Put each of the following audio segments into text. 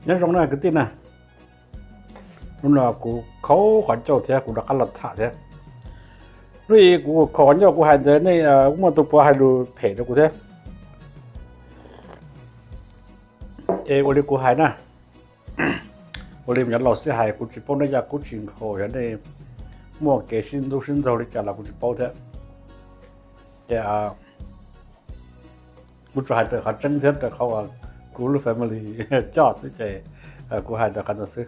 Nyob zoo na kwv tij na, hnub no kuv khaus qhov ncauj thiab kuv rov qab los tham thiab. Hnub i kuv khaus qhov ncauj kuv hais ntawd nej muaj tus puav hais lus phem rau kuv thiab. Es ua li kuv hais na, ua li me nyuam laus xib hais, kuv tsis paub nej yaj kub tsis nkhaus, yog nej muaj kev sib ntxub sib ntxaug li cas los kuv tsis paub thiab. Ces kuv tsuas hais raws qhov tseeb thiab raws qhov uas kuv lub family coj xwb ces kuv hais raws qhov ntawd xwb.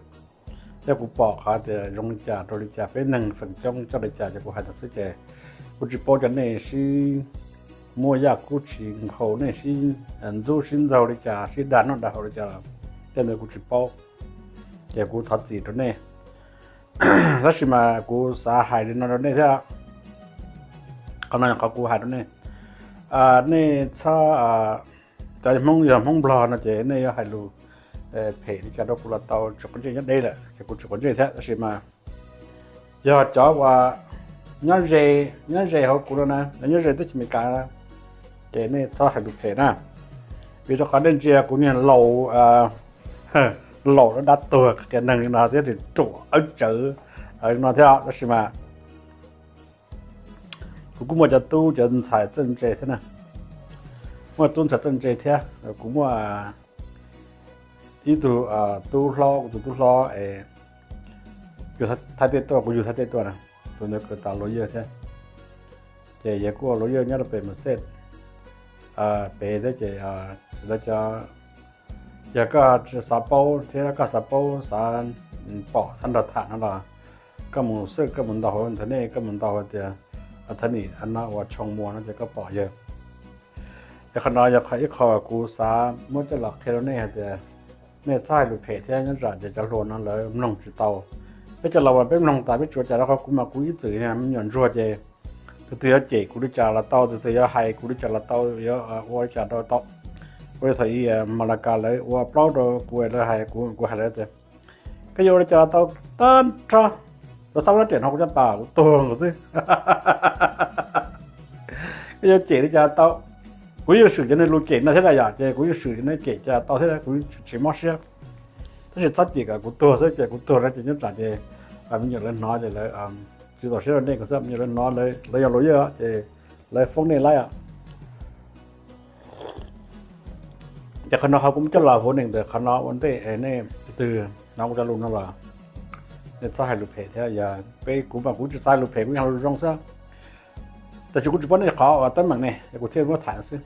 Thiab kuv pom qhov tias zoo li cas rau li cas, peb neeg feem coob coj li cas ces kuv hais ntawd xwb ces kuv tsis paub cov nej sib muaj yaj kub tsis nkhaus, nej sib ntxub sib ntxaug li cas, sib dag noj dag haus li cas, tej ntawd kuv tsis paub. Ces kuv thov txim rau nej. Tab sis mas kuv xav hais li no rau nej thiab. Qhov no yog qhov kuv hais rau nej. Nej txhob, cov Hmoob yog Hmoob Nplog no ces nej yuav hais lus phem li cas rau kuv los tau, tsis quav ntsej nyob deb lawm ces kuv tsis quav ntsej thiab. Tab sis mas yog cov uas nyob ze, nyob ze hauv kuv no na, nyob ze teb chaws Amelikas na, ces nej txhob hais lus phem na. Vim rau qhov nej ntsia kuv niag laus, laus dab tuag qias neeg li no thiab, ruam awb tsawv li no thiab, tab sis mas kuv kuj muaj cov tub cov ntxhais txawj ntse thiab na. Muaj tub ntxhais txawj ntse thiab, kuv muaj ib tug tub hlob, kuv tus tub hlob es yug Thaib teb tuaj, kuv yug Thaib teb tuaj na, tus ntawd kawm tas lawyer thiab. Ces yawg kuj ua lawyer nyob rau pem Mexes pem thiab ces lawv cov, yog koj xav paub thiab koj xav paub, xav pom, xav nrog tham no los koj mus search, koj mus ntaus hauv internet, koj mus ntaus hais tias attorney no uas Choo Moo no ces koj pom yawg. Ces qhov no yog ib qho kuv xav muab coj los qhia rau nej hais tias nej txhob hais lus phem thiab, nyob tsam ces cov hluas no lawv mloog tsis tau. Peb cov laus mas peb mloog tas peb tsis ua cas rau qhov kuv mas kuv ib txwm yog me nyuam ntsuag ces tus twg yuav cem kuv li cas los tau, tus twg yuav hais kuv li cas los tau, yuav ua li cas rau tau. Ua li thaum ub Malacas lawv ua plaub rau kuv, lawv hais kuv, kuv hais lawv tias koj yuav ua li cas los tau tag nrho, rau sab lab riam no kuv caj pas kuv tuag nkaus xwb. Koj yuav cem li cas tau. Kuv yeej swm cov niag lus cem no thiab na yom, ces kuv yeej swm cov niag cem cas tau thiab, kuv tsis mob siab. Tab sis txhob cem kom kuv tuag xwb, ces kuv tuag no ces nyob tsam ces me nyuam lawv hnov ces lawv tsis txaus siab rau nej xwb, me nyuam lawv hnov, lawv yog lawyer ces lawv foob nej laib os. Ces qhov no qhov kuv coj los hu neeg ntawm qhov no ua ntej, nej tus twg hnov kuv cov lus no los nej txhob hais lus phem thiab. Yog peb, kuv mas kuv tsis xav hais lus phem, kuv yog hais lus zoo xwb. Tab sis kuv tsis paub nej qhov uas teeb meem ne, kuv thiaj muab tham xwb.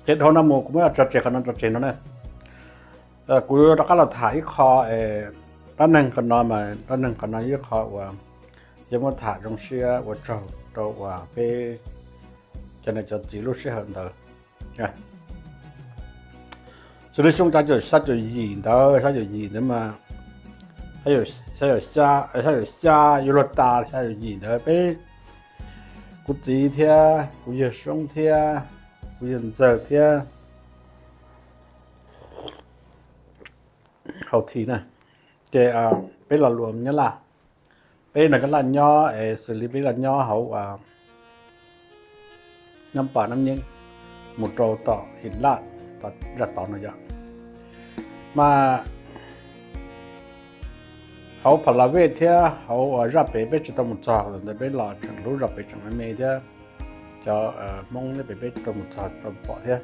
Ces dhau no mus kuv muab tso tseg qhov no tso tseg no na. Kuv rov qab los tham ib qho, dab neeg qhov no mas dab neeg qhov no ib qho uas yog muab tham zoo siab ua tsaug rau uas peb cov niam cov txiv lub sij hawm ntawd. Xws li xyoo xya caum yim ntawd, xya caum yim ntawd mas, xya caum xya yuav luag tas xya caum yim ntawd peb, kuv txiv thiab kuv yawg Soob thiab kuv yawg Ntxawg thiab Hau Thi na, ces peb los lus Nyab Laj. Peb nrog Nyab Laj nyob es xws li peb los nyob hauv Nab Pas Nab Nyeeb mus rau tom Him Laj, tom zaj tod no yom. Mas hauv Pha La Vej thiab hauv zaj pem peb tsis tau mus txog, ntawd peb los tseem hlub zaj pem tseem me me thiab, cov Hmoob nyob pem peb tsis tau mus txog tau pom thiab.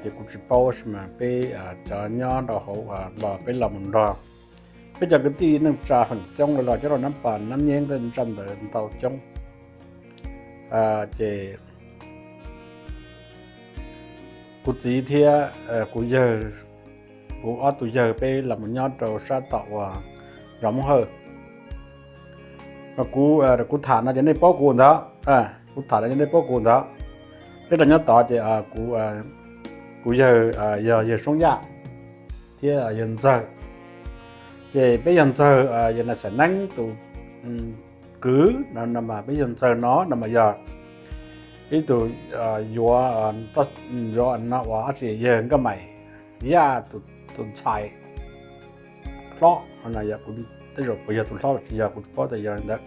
Ces kuv tsis paub sis mas peb cov nyob rau hauv los peb los mus nrog peb cov kwv tij neej tsa feem coob los cov rau Nab Pas Nab Nyeeb tej ntsaj ntawd ntau coob. Ces kuv txiv thiab kuv yawg, kuv ob tug yawg peb los mus nyob rau sab tom uas zos Moob Hawj. Mas kuv, kuv tham no ces nej paub kuv ntawd, kuv tham no ces nej paub kuv ntawd. Peb los nyob tod ces kuv, kuv yawg yog yawg Soob Yaj thiab yawg Ntxawg. Ces peb yawg Ntxawg yog na Xam Neeb tus kwv no, no mas peb yawg Ntxawg no no mas yog ib tug yuav, yuav no uas ab tsi yawg Nkaj Maim Yaj tus ntxhais hlob, tej zaum puas yog tus hlob los tsis yog kuv tsis paub tias yog li ntawd.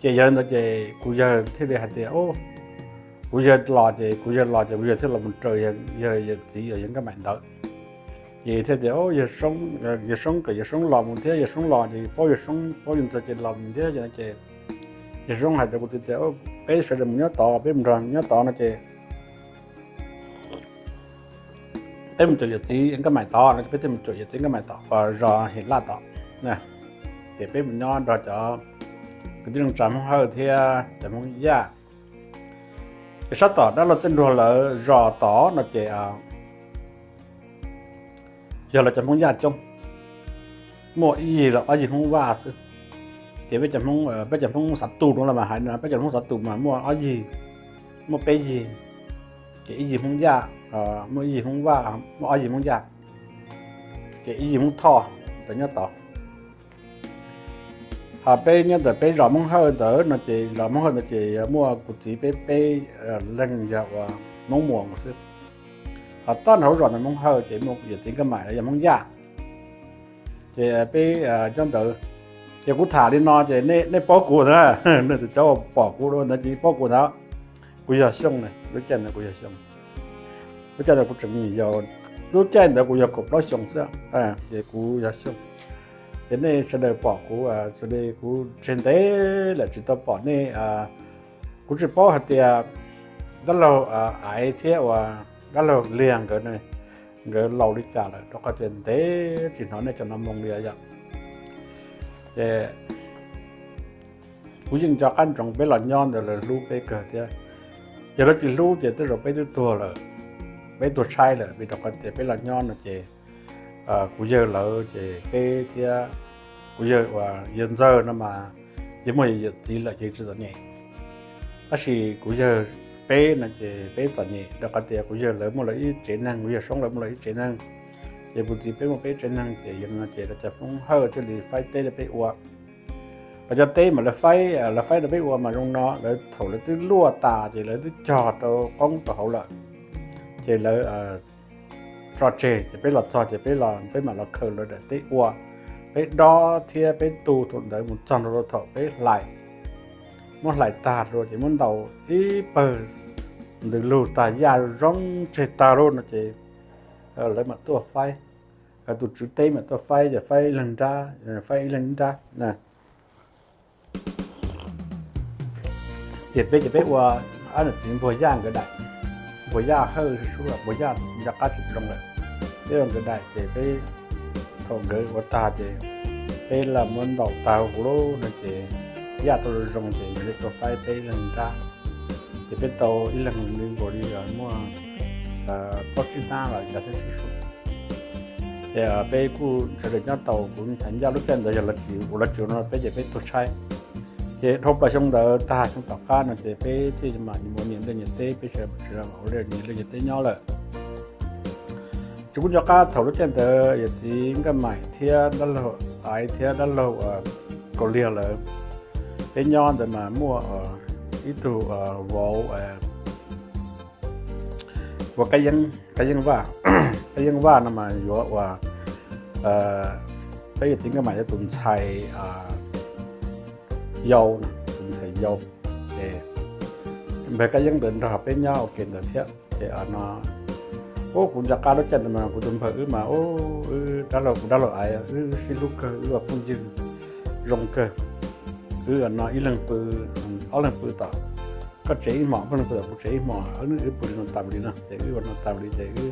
Ces yog li ntawd ces kuv yawg thiaj li hais tias, kuv yawg los ces, kuv yawg los ces kuv yawg thiaj los mus raws yawg, yawg txiv uas yawg Nkaj Maim ntawd. Ces thiaj tias, Yawg Soob, yawg Soob kom yawg Soob los mus thiab, yawg Soob los ces paub yawg Soob paub yawg ntxawg ces los mus thiab. Ces yawg Soob hais rau kuv txiv tias, Peb sawv daws mus nyob tod, peb mus nrog nyob tod no ces peb mus cuag yawm txiv Nkaj Maim tod no, peb thiaj mus cuag yawm txiv Nkaj Maim tod, zos Hem Laj tod. Ces peb mus nyob nrog cov kwv tij neej tsa Hmoob Hawj thiab cov Hmoob Yaj. Ces sab tom dab laug Txawj Nruag lawv zos tod no ces yog lawv cov Hmoob Yaj coob, muaj ib yig los ob yig Hmoob Vaj xwb. Ces peb cov Hmoob, peb cov Hmoob Xav Tus no los mas hais no, peb cov Hmoob Xav Tus mas muaj ob yig, muaj peb yig. Ces ib yig Hmoob Yaj, muaj ib yig Hmoob Vaj, muaj ob yig Hmoob Yaj, ces ib yig Hmoob Thoj ntawd nyob tod. Ho peb nyob ntawm peb zos Hmoob Hawj ntawd no ces zos Hmoob Hawj ntawd ces muaj kuv txiv peb peb leeg yog uas Hmoob Muas xwb. Ho toj nrho lub zos ntawd Hmoob Hawj ces muaj yawm txiv Nkaj Maim los yog Hmoob Yaj. Ces peb nyob ntawd, ces kuv tham li no ces nej paub kuv ntag, nej cov uas pom kuv ntawd ces paub kuv ntag. Kuv yog Xyooj, lub caij ntawd kuv yog Xyooj, lub caij ntawd kuv tseem me nyuam yaus, lub caij ntawd kuv yog kaum plaub xyoos xwb, ces kuv yog Xyooj. Ces nej sawv daws pom kuv xws li kuv tseg ntev lawm tsis tau pom nej. Kuv tsis paub hais tias dab laug Aiv thiab uas dab laug Liag nkawd, nkawd laus li cas lawm rau qhov tias ntev tsis hnov nej cov no moo li yom. Ces kuv yeej nco qab ntsoov peb los nyob ntawd lawv hlub peb kawg thiab. Yog lawv tsis hlub ces tej zaum peb twb tuag lawm, peb tuag tshaib lawm vim rau qhov tias peb los nyob no ces kuv yawg lawv ces peb thiab kuv yawg uas yawg ntxawg no mas yeej muaj yawm txiv lawm ces tsis txom nyem. Tab sis kuv yawg peb no ces peb txom nyem rau qhov tias kuv yawg lawv muaj lawv ib tsev neeg, kuv yawg Soob lawv muaj lawv ib tsev neeg, ces kuv txiv peb muaj peb tsev neeg ces yog no ces lawv cov Hmoob Hawj thiaj li faib teb rau peb ua. Lawv cov teb mas lawv faib, lawv faib rau peb ua mas zoo no, lawv thaum lawv twb luaj tas ces lawv twb cog rau qoob rau hauv lawm, ces lawv tso tseg ces peb los txog ces peb los peb mam los khaws lawv daim teb ua. Peb dob thiab peb tu thaum ntawd mus txog nrho rau thaum peb hlais, muab hlais tag rau ces muab ntaus ib pawg ntws lug tag yaj zoo tseg tag lawm no ces lawv mam tuaj faib, tus tswv teb mam tuaj faib ces faib ib leeg nrab, faib ib leeg nrab. Ces peb ces peb ua ob niam txiv Npuag Yaj nkawd daim, Npuag Yaj Hawj sub los Npuag Yaj nco qab tsis zoo lawm, peb ua nkawd daim ces peb, thaum nkawd ua tag ces peb los muab ntaus tag huv lub no ces yaj tau zoo zoo ces nkawd li tuaj faib peb ib leeg nrab. Ces peb tau ib leeg li nkaus li muaj plaub tsib hnab los yog thiab sub sub. Ces peb kuj sawv daws nyob tau, kuv hais ncaj lub caij ntawd yog lawv tsis ua lawv tsis no peb ces peb tuag tshaib. Ces dhau plaws xyoo ntawd tag xyoo tom qab no ces peb thiaj mam mus nyias ntiaj nyias teb, peb sawv daws ua nyias ntiaj nyias teb nyob lawm. Ces kuj nco qab thaum lub caij ntawd yawm txiv Nkaj Maim thiab dab laug Aiv thiab dab laug Kaus Liag lawm, peb nyob ntawd mas muaj ib tug vauv ua Kab Yeeb, Kab Yeeb Vaj, Kab Yeeb Vaj no mas yuav ua peb yawm txiv Nkaj Maim yuav tus ntxhais yau, tus ntxhais yau. Ces npawg Kab Yeeb ntawd nrog peb nyob ua ke ntawd thiab. Ces no, ub, kuv nco qab lub caij ntawd mas kuv tus npawg wb mas, ub, wb dab laug, kuv dab laug Aiv wb sib hlub kawg, wb ua phooj ywg zoo kawg. Wb no ib leeg pw, ob leeg pw tom koj tsev ib hmos, peb leeg pw tom kuv tsev ib hmos, wb pw li no tas li no ces wb ua no tas li ces wb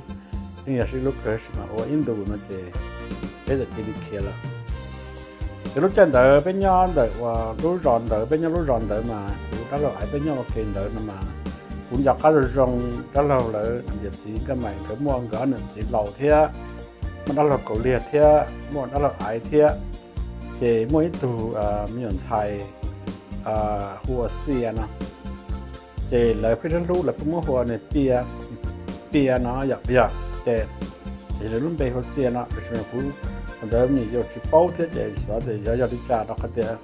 yeej yog sib hlub kawg sis mas ua ib ntus no ces peb txawm cia li khiav lawm. Ces lub caij ntawd peb nyob ntawm uas lub zos ntawd, peb nyob lub zos ntawd mas kuv dab laug Aiv peb nyob ua ke ntawd no mas kuv nco qab zoo zoo dab laug lawv yawm txiv Nkaj Maim nkawd muaj nkawd ob niam txiv laus thiab, muaj dab laug Kaus Liag thiab muaj dab laug Aiv thiab. Ces muaj ib tug me nyuam ntxhais hu ua Xia no, ces lawv pheej hlub hlub lawv pheej muab hu ua nws Pia, Pia no yom, yog ces, ces lawv lub npe hu Xia no, tiam sis kuv thaum ntawd me nyuam yaus tsis paub thiab ces xyov tias yog yog li cas rau qhov tias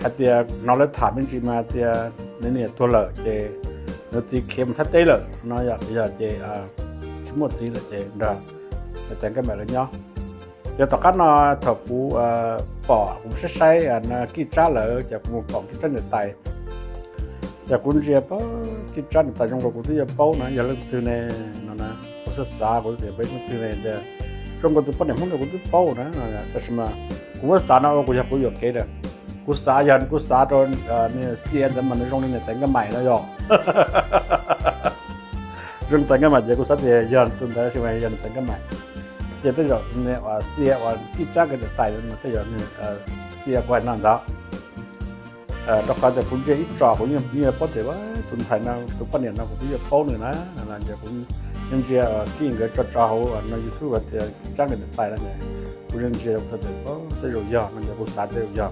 hais tias hnov lawv tham me ntsis mas tias nws niam tuag lawm ces nws txiv khiav mus Thaib teb lawm no yog ces tsis muaj txiv lawm ces nrog niam tais Nkaj Maim lawv nyob. Ces tom qab no thaum kuv pom, kuv saib saib Kij Tsab lawv ces kuv mus pom Kij Tsab niam tais, Yog kuv ntsia pab Kib Tsab niam tais zoo nkaus kuv twb yuav paub na, yog leej twg ne no na, kuv xav xav kuv tias peb leej twg ne tias zoo nkaus tus poj niam Hmoob no kuv twb paub na, tab sis mas kuv muab xav no ua kuv yog kuv yuam kev lawm. Kuv xav yog kuv xav rau niag Xia ntawd mas nws zoo li niam tais Nkaj Maim no yog zoo tais Nkaj Maim ces kuv xav tias yog tus ntawd, tab sis mas yog niam tais Nkaj Maim. Ces tej zaum Xia uas Kib Tsab nkawd niam tais mas tej zaum Xia kuv hais no ntag. Rau qhov tias kuv ntsia ib tso kuv yeej paub tias tus ntxhais no tus poj niam no kuv twb yuav paub nws na, ces kuv yeej ntsia Kib nkawd tso tso hauv no YouTube tias Kib Tsab nkawd niam tais no, kuv yeej ntsia tau tias tej zaum yog no ces kuv xav tej zaum yog.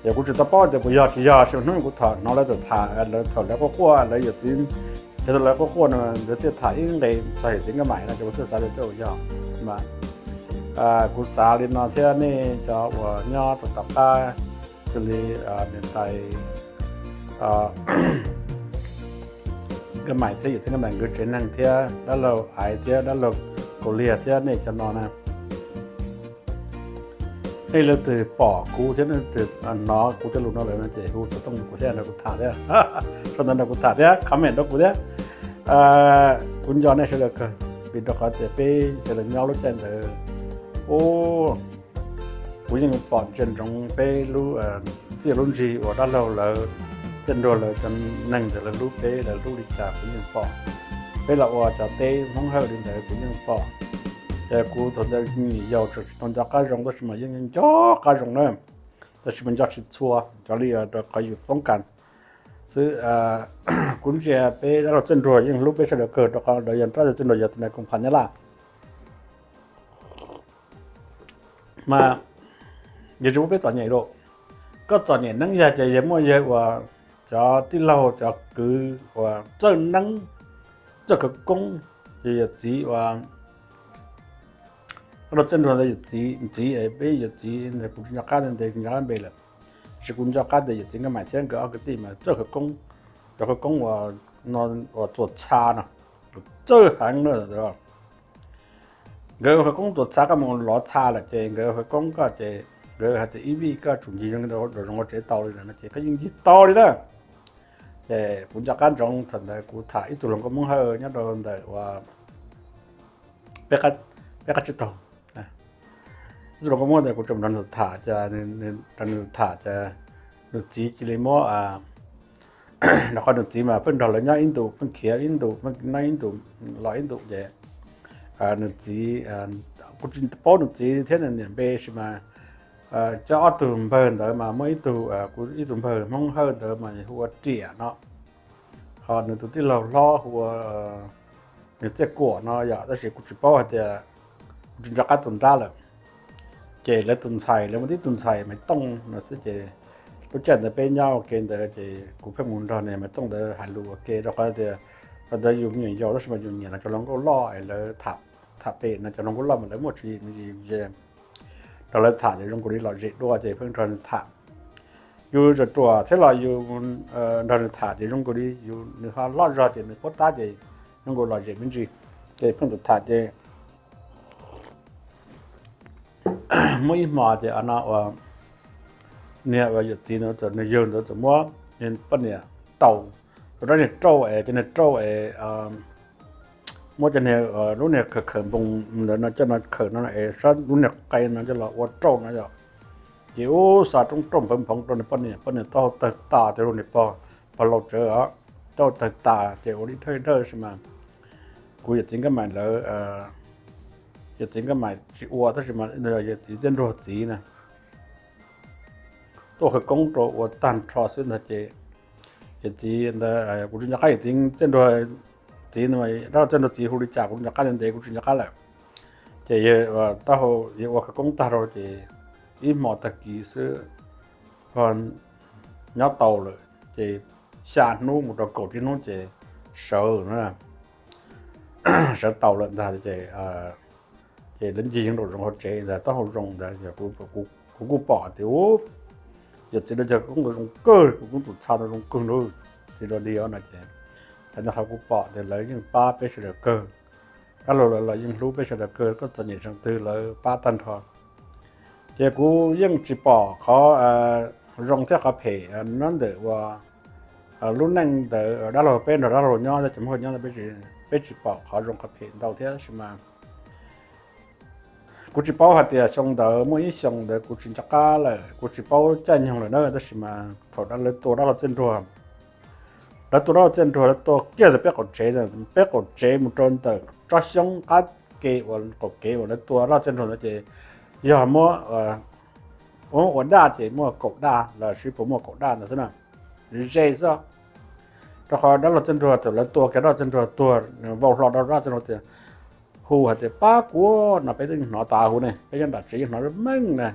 Ces kuv tsis tau paub tias puas yog tsis yog, tab sis hnub kuv tham hnov lawv txawm tham lawv thaum lawv quaj quaj lawv yawm txiv, ces thaum lawv quaj quaj no nkawd thiaj tham ib nqe txog yawm txiv Nkaj Maim no ces kuv thiaj xav tias tej zaum yog mas kuv xav li no thiab nej cov uas nyob tom tom qab xws li niam tais Nkaj Maim thiab yawm txiv Nkaj Maim nkawd tsev neeg thiab dab laug Aiv thiab dab laug Kaus Liag thiab nej cov no na, nej leej twg pom kuv thiab leej twg hnov kuv cov lus no lawm no ces hu xov tooj rau kuv thiab nrog kuv tham thiab, sau ntawv nrog kuv tham thiab comment rau kuv thiab. Kuv nco nej sawv daws kawg, vim rau qhov tias peb sawv daws nyob lub caij ntawd, u, kuv yeej pom ntsia ntsoov peb lub txiaj lub ntsig uas dab laug lawv, Txiaj Nruag lawv cov neeg ntawd lawv hlub peb lawv hlub li cas kuv yeej pom. Peb los ua cov teb Hmoob Hawj li ntawd kuv yeej pom. Ces kuv thaum ntawd me nyuam yaus tseem tsis tau nco qab zoo tab sis mas yeej nco qab zoo na, tab sis mas nco tsis txhua cov li rau qhov yus poob kas xwb. Kuv ntsia peb dab laug Txiaj Nruag yeej hlub peb sawv daws kawg rau qhov lawv yog rab Txiaj Nruag yog tus nais koom phas Nyab Laj mas yog tsis muaj peb txom nyem lawm. Koj txom nyem neeb yag ces yog muaj yawg uas cov tij laug cov kwv uas txawj neeb txawj khawv koob, ces yawm txiv uas dab laug Txiaj Nruag ntawd yawm txiv ntxiv es peb yawm txiv kuv tsis nco qab ntes tsis nco qab npe lawm, tab sis kuv nco qab tias yawm txiv Nkaj Maim thiab nkawd ob kwv tij mas txawj khawv koob, cov khawv koob uas txuas txha no txawj heev na. Nkawd khawv koob txuas txha koj mus lov txha lawm ces nkawd khawv koob koj ces nkawd hais tias ib vij koj tsum ncig zoo ua tsev tau li lawm no ces koj yeej ncig tau li na. Ces kuv nco qab ntsoov thaum ntawd kuv tham ib tug hluas nkauj Hmoob Hawj nyob rau ntawm uas peb qab tsib taug, ib tug hluas nkauj Hmoob ntawd kuv tseem nrog nws tham, nrog nws tham ces nws txiv cia li muab, rau qhov nws txiv mas pheej nrog lawv nyob ib ntus, pheej khiav ib ntus, pheej nyob ib ntus los ib ntus ces nws txiv, kuv tsis paub nws txiv thiab nws niam npe sis mas cov ob tug npawg ntawd mas muaj ib tug, kuv ib tug npawg Hmoob Hawj ntawd mas hu ua Riam no, ho nws tus tij laug hlob hu ua nws Txiaj Kuam no yom, tab sis kuv tsis paub hais tias kuv tsis nco qab tus nrab lawm. Ces lawv tus ntxhais, lawv muaj tib tug ntxhais Maiv Tooj no xwb ces lub caij ntawd peb nyob ua ke ntawd ces kuv pheej mus nrog niag Maiv Tooj ntawd hais lus ua ke rau qhov tias thaum ntawd yus me nyuam yaus tab sis mas yus nyiam no cov hluas nkauj loj es lawv tham pem no cov hluas nkauj loj mas lawv muaj tswv yim me ntsis ces nrog lawv tham ces zoo nkaus li lom zem dua ces pheej nrog nws tham. Yus ruam ruam thiab los yus nrog nws tham ces zoo nkaus li yus, nws ho loj zog ces nws puab tab ces zoo nkaus lom zem me ntsis. Ces pheej tham tham ces muaj ib hmo ces no uas niag uas yawm txiv ntawd, nws yawg ntawd txawm muab poj niam taus rau rab niag rauj es, cov niag rauj es muab cov niag lub niag khawm khawm npoo ntawd no coj no khawm no es sab lub niag qe no coj los ua rauj no yom. Ces ub xa roob rauj npawv nphoov rau niag poj niam, poj niam taub hau tawg tas, tes lus niag pog, pog laus tsawv os, taub hau tawg tas ces ua li dhawj dhawj sis mas kuv yawm txiv Nkaj Maim lawv, yawm txiv Nkaj Maim tsis ua tab sis mas yawm txiv Txiaj Nruag txiv na, tuaj khawv koob rau ua tag nrho xwb ntag ces yawm txiv ntawd kuv tsis nco qab yawm txiv Txiaj Nruag txiv, dab laug Txiaj Nruag txiv hu li cas kuv tsis nco qab, ntev kuv tsis nco qab lawm. Ces taub hau yawg ua khawv koob tag rau ces ib hmo tag kis xwb nyob tau lawm ces xya hnub mus rau kaum tsib hnub ces sawv na, sawv tau lawm ntag ces ces lawv ncig yeej nraum zoov hauv tsev ntag, taub hau zoo ntag. Kuv kuj pom tias yawm txiv lawv cov khawv koob ntawd zoo kawg, khawv koob tus txha ntawd zoo kawg nrog txiv lawv li os no ces thaum ntawd kuv pom tias lawv yeej pab peb sawv daws kawg. Dab laug lawv los yeej hlub peb sawv daws kawg, koj txom nyem zeem twg lawv pab tag nrho. Ces kuv yeej tsis pom qhov zoo thiab qhov phem nyob ntawm ua lub neej ntawd dab laug peb nrog dab laug nyob, cov Hmoob nyob, peb tsis pom qhov zoo qhov phem ntau thiab, tab sis mas kuv tsis paub hais tias xyoo ntawd muaj ib xyoos ntawd kuv tsis nco qab lawm, kuv tsis paub caij nyoog lawm na, tab sis mas thaum lawv tua dab laug Txhiaj Nruag, lawv tua dab laug Txhiaj Nruag lawv tua kiag ntawm peb qaum tsev, peb qaum tsev mus rau ntawm tsob xyoob qab ke uas qaum kev uas lawv tua dab laug Txhiaj Nruag ntawd ces yog muab ua daj ces muaj kaum daj los sis puas muaj kaum daj ntawd xwb na, ze xwb. Rau qhov dab laug Txhiaj Nruag thaum lawv tua kiag dab laug Txhiaj Nruag tuag, vau hlo rau dab laug Txhiaj Nruag tias, hu hais tias pab kuv no, peb twb hnov tas hu ne, peb nyob nram tsev yeej hnov meej na.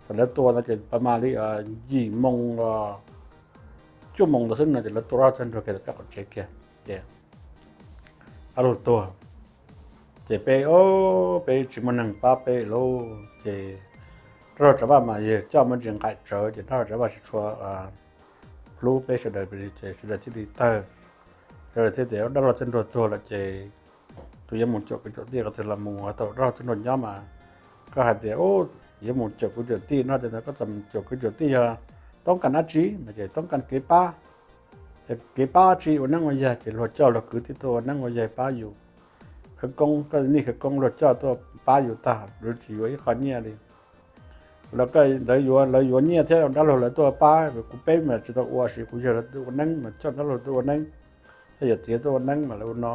Thaum lawv tua no ces pab mas li yim moo, cuaj moo ntawd xwb no ces lawv tua dab laug Txhiaj Nruag kiag rau peb qaum tsev kiag ces dab laug tuag. Ces peb, peb tsis muaj neeg pab peb lauj, ces dab laug Tsav Vaj mas yawg coj muaj ntsis nqaim tsawv ces dab laug Tsav Vaj tsis tshua hlub peb sawv daws, ces sawv daws thiaj li tawg. Sawv daws thiaj tias dab laug Txhiaj Nruag tuag lawm ces tus yuav mus cuam kwv cuam tij qhov twg los mus, thaum dab laug Txhiaj Nruag nyob mas koj hais tias yuav mus cuam kwv cuam tij no ces koj txawm mus cuam kwv cuam tij yog toob kas dab tsi no ces toob kas kev pab, kev pab tsi ua neeb ua yaig ces luag coj luag kwv tij tuaj ua neeb ua yaig pab yus, khawv koob, koj nej khawv koob luag coj tuaj pab yus tag, tsis yuav ib qho nyiaj li. Lawv yuav, lawv yuav nyiaj thiab dab laug lawv tuaj pab, kuv peb mas tsis tau ua, tab sis kuv yawg lawv tuaj ua neeb mas coj dab laug tuaj ua neeb, coj yawm txiv tuaj ua neeb mas lawv ua no.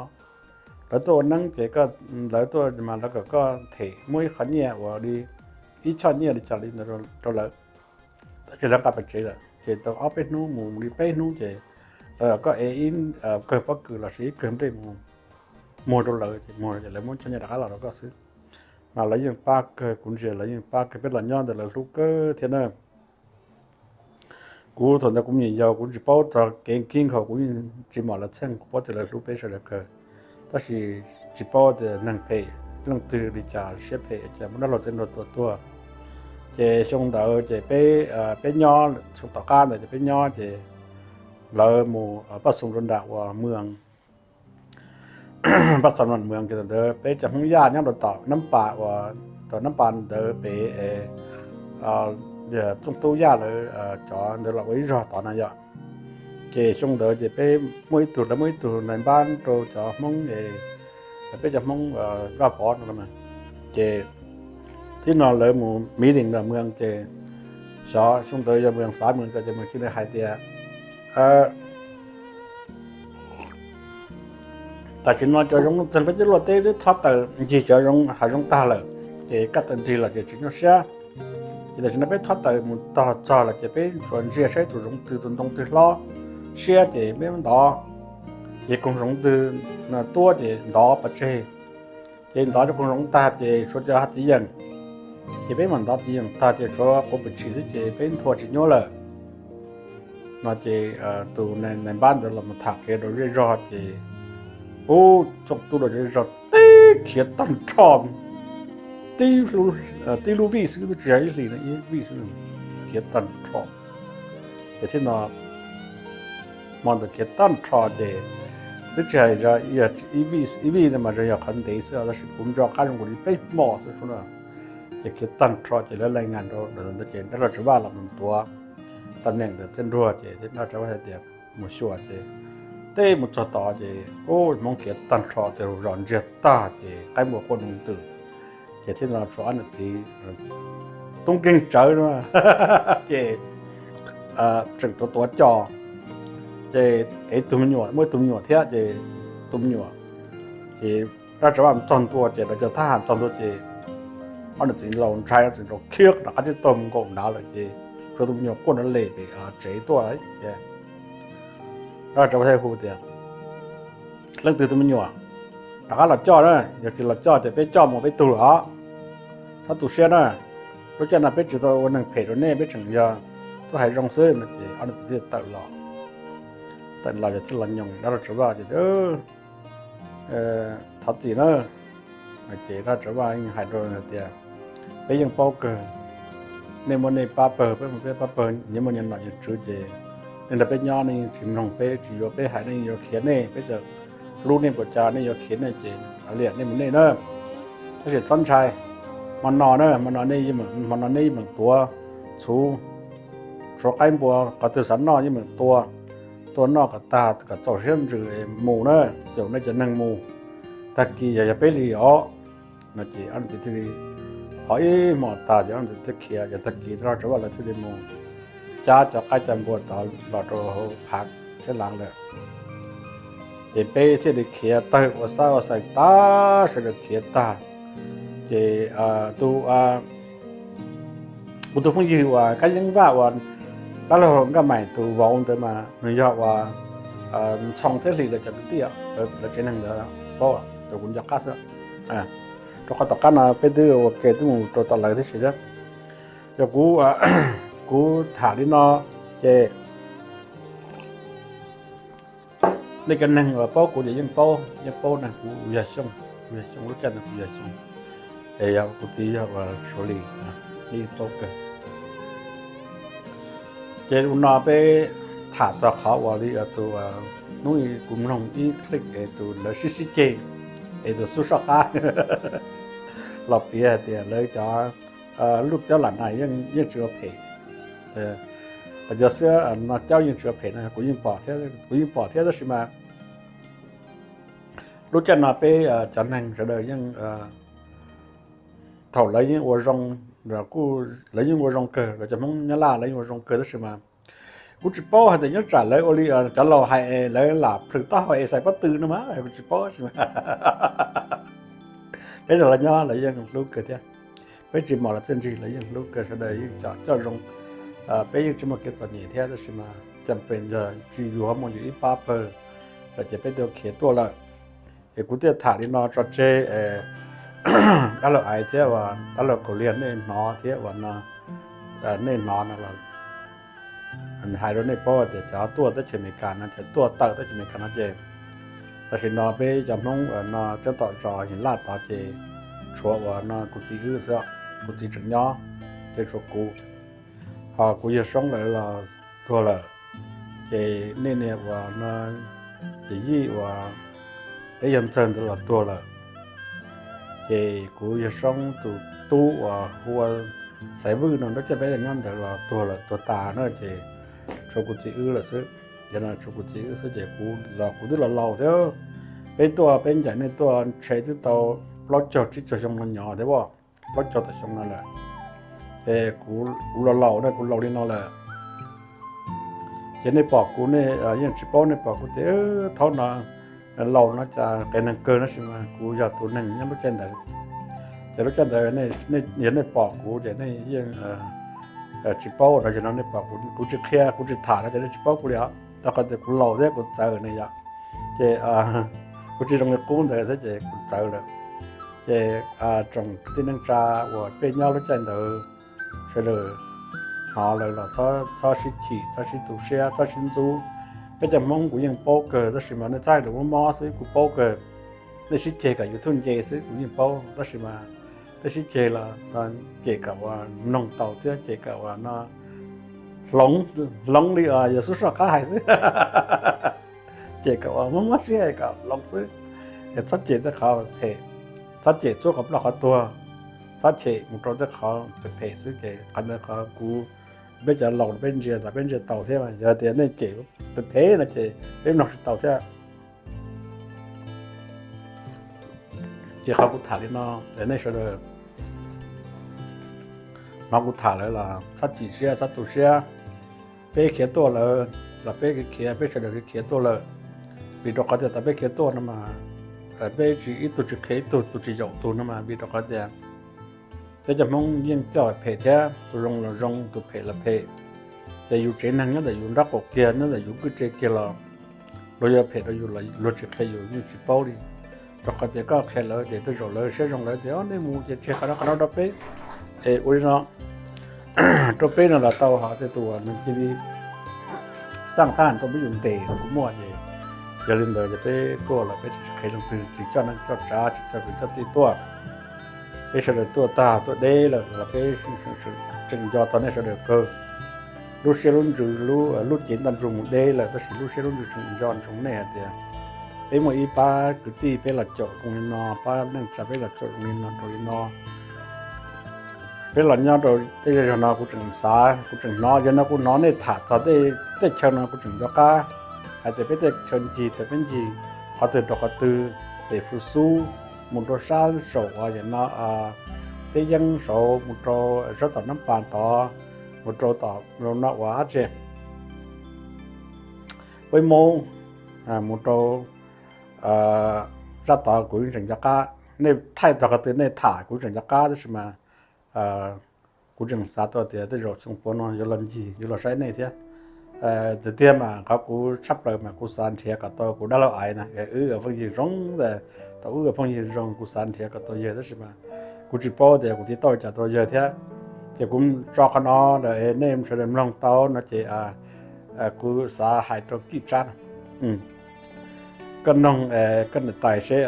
Lawv tuaj ua neeb ces koj, lawv tuaj mas lawv kom koj them muab ib qho nyiaj uas li ib choj nyiaj li cas li ntawd rau lawv. Tab sis lawv nqa pes tsev lawm ces tau ob peb hnub mus li peb hnub ces lawv kom koj ev ib kawg pob kws los sis ib kawg nplej mus muag rau lawv ces muag ces lawv muab choj nyiaj rov qab los rau koj xwb. Mas lawv yeej pab kawg, kuv ntsia lawv yeej pab kawg, peb los nyob ntawd lawv hlub kawg thiab na. Kuv thaum ntawd kuv me nyuam yaus kuv tsis paub txog kev khib nkaus, kuv yeej tsis mom lawv txheej, kuv paub tias lawv hlub peb sawv daws kawg, tab sis tsis paub tias neeg phem leej twg li cas siab phem cas muab dab laug Txhiaj Nruag tua tuag. Ces xyoo ntawd ces peb, peb nyob xyoo tom qab ntawd ces peb nyob ces lawv mus paj xoom rau nram uas Mws, paj xoom rau Mws ces thaum ntawd peb cov Hmoob Yaj nyob rau tom Nab Pas uas, tom Nab Pas ntawd pem Txooj Tub Yaj lawv cov ntawd los ua ib zog tod na yom. Ces xyoo ntawd ces peb muaj ib tug, lawv muaj ib tug nais npab rau cov Hmoob es peb cov Hmoob Vaj Pov no, ces tib no lawv mus meeting rau Mws ces xyov xyoo ntawd yog Mws xav Mws tso ces Mws cia li hais tias tam sim no cov zoov txeeg peb cov luaj teb twb thob taws ncig cov zoov hav zoov tag lawm, ces kaj taws nrig los ces tsis nyuaj siab. Ces tam sim no peb thob taws mus tog txog los ces peb tsuas ntsia saib tus zoov twg tus ntoo twg hlob siab ces peb ntov, ces koog zoov twg tuab ces ntov pov tseg, ces ntov cov koog zoov tag ces tshuav cov hav txiv yeem, ces peb mam ntov txiv yeem tag ces tshuav quav pwm tshis xwb ces peb nthua tsis nyuaj lawm. No ces tus nais npab ntawd los mus tham qhia rau zej zog ces ub, Txooj Tub rau zej zog teb khiav tag nrho, tib lub vij xwb, twb tsis yog ib hlis no, ib vij xwb, khiav tag nrho. Ces thiab no hmo ntawd khiav tag nrho ces twb tsis hais ib vij no mas yog qhov ntev xwb, tab sis kuv nco qab zoo nkaus li peb hmo xwb no. Ces khiav tag nrho ces lawv lees ngas rau ntawd ces dab laug Tsav Vaj los mus tuav tam neem ntawm Txhiaj Nruag ces dab laug Tsav Vaj hais tias mus xyuas ces teb mus txog tod ces ub, Hmoob khiav tag nrho ces zos ntsiag tag ces qaib npua quaj nroo ntws. Ces thiab no tshuav ob niam txiv tub nkeeg tsawv no ces tseem tuav tuav cos, ces ev tus me nyuam, muaj ib tug me nyuam thiab ces tus me nyuam ces dab laug Tsav Vaj txog ntua ces lawv cov thab ham txog ntua ces ob niam txiv laus ntshai tseem rau khiab rov qab tib tog mus nkaum nrad lawm ces tshuav tus me nyuam quaj nrov les pem tsev tuaj ces dab laug Tsav Vaj thiaj hu tias leej twg tus me nyuam, rov qab los coj na, yog tsis los coj ces peb coj mus peb tug lawm os. Txhob tu siab na, lub caij no peb tsis tau ua neeg phem rau nej, peb tseem yog tuaj hais zoo xwb no ces ob niam txiv thiaj tawm los, tawm los ces thiaj los nyoos dab laug Tsav Vaj ces thov txim na. Ces dab laug Tsav Vaj yeej hais rau hais tias peb yeej paub kawg, nej muaj nej pab pawg, peb muaj peb pab pawg, nyias muaj nyias nom nyias tswv ces nej nrog peb nyob nej yeej tsis mloog peb, tsis yuav peb hais nej yeej yuav khiav nej, peb txawm hlub nej npaum cas nej yuav khiav nej ces liam nej mus nej na. Tab sis txhob ntshai, hmo no na, hmo no nej, hmo no nej yeej meem tuav txhuv, tshuav qaib npua qhov twg xav noj yeej meem tua, tuaj noj kom tag kom txaus siab ntsws mus na, caum nej cov neeg mus, tag kis yog yog peb li os. No ces ob niam txiv thiaj li, qhov ib hmos tag ces ob niam txiv thiaj khiav, ces tag kis rov vaj lawv thiaj li mus cab cov qaib cov npua tod los rau hauv phav thiab lawm. Ces peb thiaj li khiav tawg ua xab ua xaim tag, sawv daws khiav tag. Ces tus, kuv tus phooj ywg uas Kab Yeeb Vaj uas dab laug Nkaj Maim tus vauv ntawd mas nws yog uas Ntxhoo thiab Hlis lawv cov kwv tij, lawv tsev neeg ntawd paub, rau kuv nco qab xwb. Rau qhov tom qab no peb twb ua ke twb mus rau tom lawv tib si thiab. Yog kuv, kuv tham li no ces nej cov neeg uas paub kuv ces yeej paub, yeej paub na, kuv yog Xyooj, kuv yog Xyooj, lub caij ntawd kuv yog Xyooj, es yog kuv txiv yog uas Suav Lis, nej yeej paub kawg. Ces ua no peb tham txog qhov uas li tus, hnub kuv mloog ib clip es tus lawv sib sib ceg, es tus xub soj qab los piav hais tias lawv cov lub caub lam nais yeej tsis ua phem, cov xwb no caub yeej tsis ua phem no kuv yeej pom thiab, kuv yeej pom thiab tab sis mas lub caij no peb cov neeg sawv daws yeej, thaum lawv yeej ua zoo, lawv yeej ua zoo kawg, lawv cov Hmoob Nyab Laj lawv yeej ua zoo kawg tab sis mas kuv tsis paub hais tias nyob tsam lawv ua li cov laus hais es lawv lam plhws taub hau es xaiv pob tw no mas kuv tsis paub tab sis mas peb los nyob lawv yeej hlub kawg thiab. Peb tsis mos lawv txiaj ntsig lawv yeej hlub kawg, sawv daws yeej coj zoo. Peb yeej tsis muaj kev txom nyem thiab tab sis mas cam pes yog tsis yuav muaj yus ib pab pawg lawm ces peb thiaj khiav tuaj lawm. Es kuv thiaj tham li no tso tseg, dab laug Aiv thiab uas dab laug Kaus Liag nej hnov thiab uas no, nej hnov no los hais rau nej paub tias cov tuaj teb chaws Amelikas no ces tuaj tawm teb chaws Amelikas no ces tam sim no peb cov Hmoob uas no tseeb tom zos His Laj tod ces tshuav uas no kuv txiv wb xwb, kuv txiv tseem nyob, ces tshuav kuv, ho kuv yawg Soob lawv los tuag lawm, ces nej niag uas no ces yij uas peb yawg Ntxawg ntawd los tuag lawm, ces kuv yawg Soob tus tub uas hu ua Xaiv Vwj no nrog peb nyob ntawd los tuag lawm tuag tas na ces tshuav kuv txiv wb lawm xwb. Yog no tshuav kuv txiv wb xwb ces kuv los kuv twb los laus thiab, peb tuaj peb ncaim nej tuaj ntshe twb tau plaub caug tsib caug xyoo no nyob thiab, plaub caug tawm xyoo no lawm, es kuv los laus na, kuv laus li no lawm. Ces nej pom kuv nej yeej tsis paub, nej pom kuv tias thaum no laus no cas qes neeg kawg no tab sis mas kuv yog tus neeg nyob lub caij ntawd. Ces lub caij ntawd yog nej pom kuv ces nej yeej tsis paub no, yog no nej pom kuv, kuv tsis qhia kuv tsis tham no ces nej tsis paub kuv li os, rau qhov tias kuv laus thiab kuv txawv ne yom. Ces kuv tsis zoo li qub ntawd thiab ces kuv txawv lawm. Ces tsoom kwv tij neej tsa uas peb nyob lub caij ntawd sawv daws hnov lawm los txhob sib chim, txhob sib tu siab, txhob sib ntxub. Peb cov Hmoob kuv yeej paub kawg tab sis mas nej txhob hais lus mob mob xwb, kuv paub kawg. Nej sib ceg kom YouTube nce xwb kuv yeej paub tab sis mas peb sib ceg los cem kom uas mloog tau thiab cem kom uas no hloov li uas yawg Xub Soj Qab hais xwb, cem kom uas mob mob siab kom hloov xwb, es txhob cem tej qhov phem, txhob cem txhua qhov ploj qhov tuag, txhob cem mus rau tej qhov phem phem xwb ces qhov ntawd qhov kuv, peb cov laus peb ntsia tas peb ntsia tau thiab, yog tias nej cem phem phem no ces peb mloog tsis tau thiab. Ces qhov kuv tham li no, nej sawv daws hnov kuv tham lawm los txhob chim siab txhob tu siab. Peb khiav tuaj lawm los peb khiav, peb sawv daws khiav tuaj lawm, vim rau qhov tias tas peb khiav tuaj no mas peb tsis ib tug tsis qhia ib tug, tus tsis yaum tus no mas vim rau qhov tias peb cov Hmoob yeej coj phem thiab, tus zoo los zoo, tus phem los phem. Ces yus tsev neeg nyob ntawm yus nraub qaum kiag, nyob ntawm yus kwj tse kiag los luag yuav phem rau yus los luag tsis qhia yus yeej tsis paub li. Rau qhov tias koj qhia lawv ces tej zaum lawv siab zoo lawv tias nej mus ces tseg qhov no qhov no rau peb, es ua li no rau peb no los tau, ho tej tus uas nws cia li xaj thab rau peb yus ntes los kuj muaj ces. Yog li ntawd ces peb tuaj los peb tsis qhia leej twg, tsis coj neej coj tsav, tsis coj kwv coj tij tuaj. Peb sawv daws tuaj tag tuaj deb lawm los peb tseem nco txog nej sawv daws kawg. Lub siab lub ntsws, lub cev ntaj ntsug mus deb lawm tab sis lub siab lub ntsws tseem nco ntsoov nej hais tias peb muaj ib pab kwv tij peb los caum zoo li no, pab neej tsa peb los caum zoo li no rau li no. Peb los nyob rau tej zej zog no kuv tseem xav, kuv tseem hnov, yog no kuv hnov nej tham txog tej chaw no kuv tseem nco qab. hais tias peb tej chaw ncig, peb ncig qhov twg rau qhov twg, pem Fwj Xub mus rau sab saum uas yam no, peb yeeb saud mus rau sab tom Nab Pas tod, mus rau tom no uas dab tsi, Peb Moob, mus rau sab tod kuv yeej tseem nco qab. Nej thaij txog qhov twg nej tham kuv tseem nco qab, tab sis mas kuv tseem xav tau tias tej zaum xyoo puav no yuav los ncig yuav los saib nej thiab. Tiag tiag mas qhov kuv tshaj plaws mas kuv xav nrhiav kom tau kuv dab laug Aiv na, wb phooj ywg zoo, thaum wb phooj ywg zoo kuv xav nrhiav kom tau yawg tab sis mas kuv tsis paub tias kuv tiv tauj cas tau yawg thiab. Ces kuv tso qhov no rau nej sawv daws mloog tau no ces kuv xav hais rau Kim Tsab, koj noog koj niam tais seb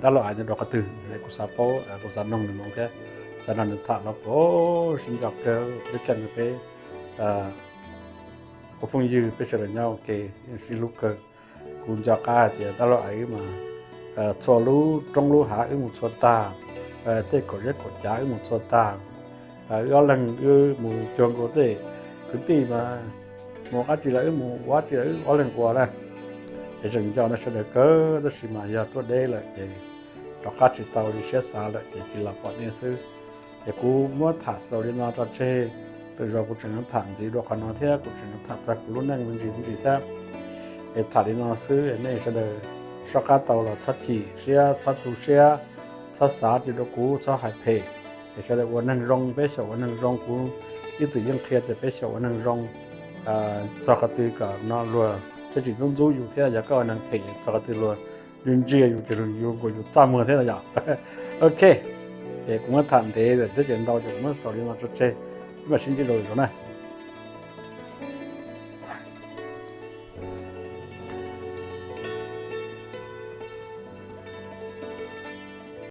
dab laug Aiv nyob rau qhov twg, kuv xav paub, kuv xav noog nws moo thiab. Xav nrog nws tham los puas sib nco kawg, peb cov peb ua phooj ywg peb sawv daws nyob ua ke yeej sib hlub kawg. Kuv nco qab hais tias dab laug Aiv wb mas txhua lub roob lub hav wb mus txhua tag, tej kaum zeb kaum cav wb mus txhua tag. Wb ob leeg wb mus cuag nkaus tej kwv tij mas mus dab tsi los wb mus, ua dab tsi los wb ob leeg ua na. Es tseem nco nej sawv daws kawg tab sis mas yog tuaj deb lawm ces rov qab tsis tau li siab xav lawm ces cia li los pom nej xwb. Ces kuv muab tham xaus li no tso tseg, lwm zaus kuv tseem tham ntxiv dua qhov no thiab kuv tseem tham txog kuv lub neej me ntsis me ntsis thiab. Es tham li no xwb, nej sawv daws soj qab tau los txhob chim siab, txhob tu siab, txhob xav ris rau kuv, txhob hais phem. Es sawv daws ua neeg zoo, peb xyaum ua neeg zoo, kuv ib txwm yeej qhia tias peb xyaum ua neeg zoo, txog qhov twg kom no luag thiaj tsis ntxub ntxub yus thiab, yog koj ua neeg phem txog qhov twg luag ntsia ntsia yus ces luag yuav nkaus yus txaj muag thiab no yom. Ok, ces kuv muab tham ntev lawm thiab ces ntau ces kuv muab xaus li no tso tseg, peb mam sib ntsib dua lwm zaus na.